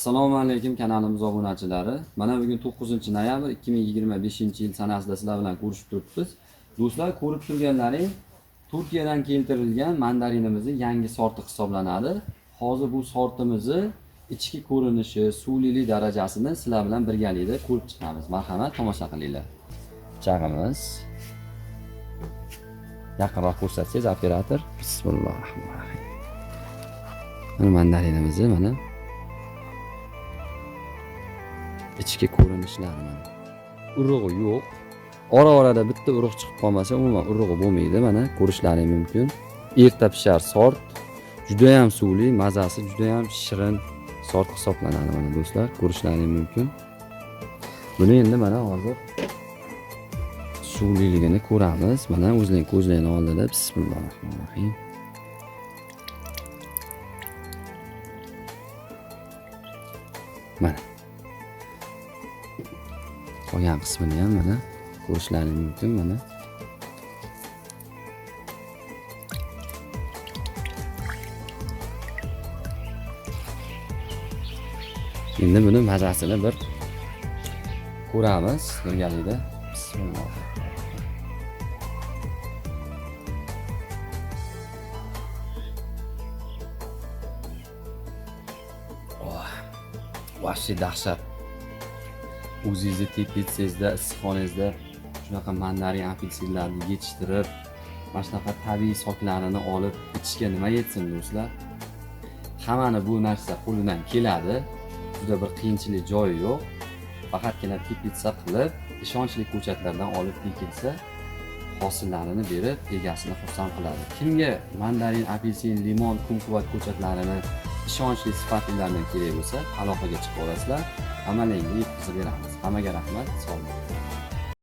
Assalomu alaykum kanalimiz obunachilari. Mana bugun 9 noyabr 2025-yil sanasida sizlar bilan ko'rishib turibmiz. Do'stlar, ko'rib turganlaring Turkiyadan keltirilgan mandarinimizning yangi sorti hisoblanadi. Hozir bu sortimizni ichki ko'rinishi, suvlilik darajasini sizlar bilan birgalikda ko'rib chiqamiz. Marhamat, tomosha qilinglar. Pichog'imiz. Yaqinroq ko'rsatsangiz operator. Bismillahirrohmanirrohim. Mana mandarinimizni mana ichki ko'rinishlari mana. Urug'i yo'q. Ora-orada bitta urug' chiqib qolmasa, umuman urug'i bo'lmaydi. Mana ko'rishlaring mumkin. Erta pishar sort, juda ham suvli, mazasi juda ham shirin sort hisoblanadi mana do'stlar, ko'rishlaring mumkin. Buni endi mana hozir suvliligini ko'ramiz. Mana o'zlaring ko'zlaring oldida. Bismillahirrohmanirrohim. Mana qolgan qismini ham mana ko'rishlaring mumkin mana. Endi buni mazasini bir ko'ramiz birgalikda. Bismillah. Oh, vahshiy dahshat. O'zingizni teplitsangizda, issiqxonangizda shunaqa mandarin apelsinlarni yetishtirib, mana shunaqa tabiiy soklarini olib ichishga nima yetsin do'stlar? Hammani bu narsa qo'lidan keladi. Juda bir qiyinchilik joyi yo'q. Faqatgina teplitsa qilib, ishonchli ko'chatlardan olib ekilsa, hosillarini berib, egasini xursand qiladi. Kimga mandarin, apelsin, limon, kumkvat ko'chatlarini ishonchli sifatlilardan kerak bo'lsa, aloqaga chiqib olasizlar. Hammalangga yetkazib beramiz. Hammaga rahmat, sog' bo'ling.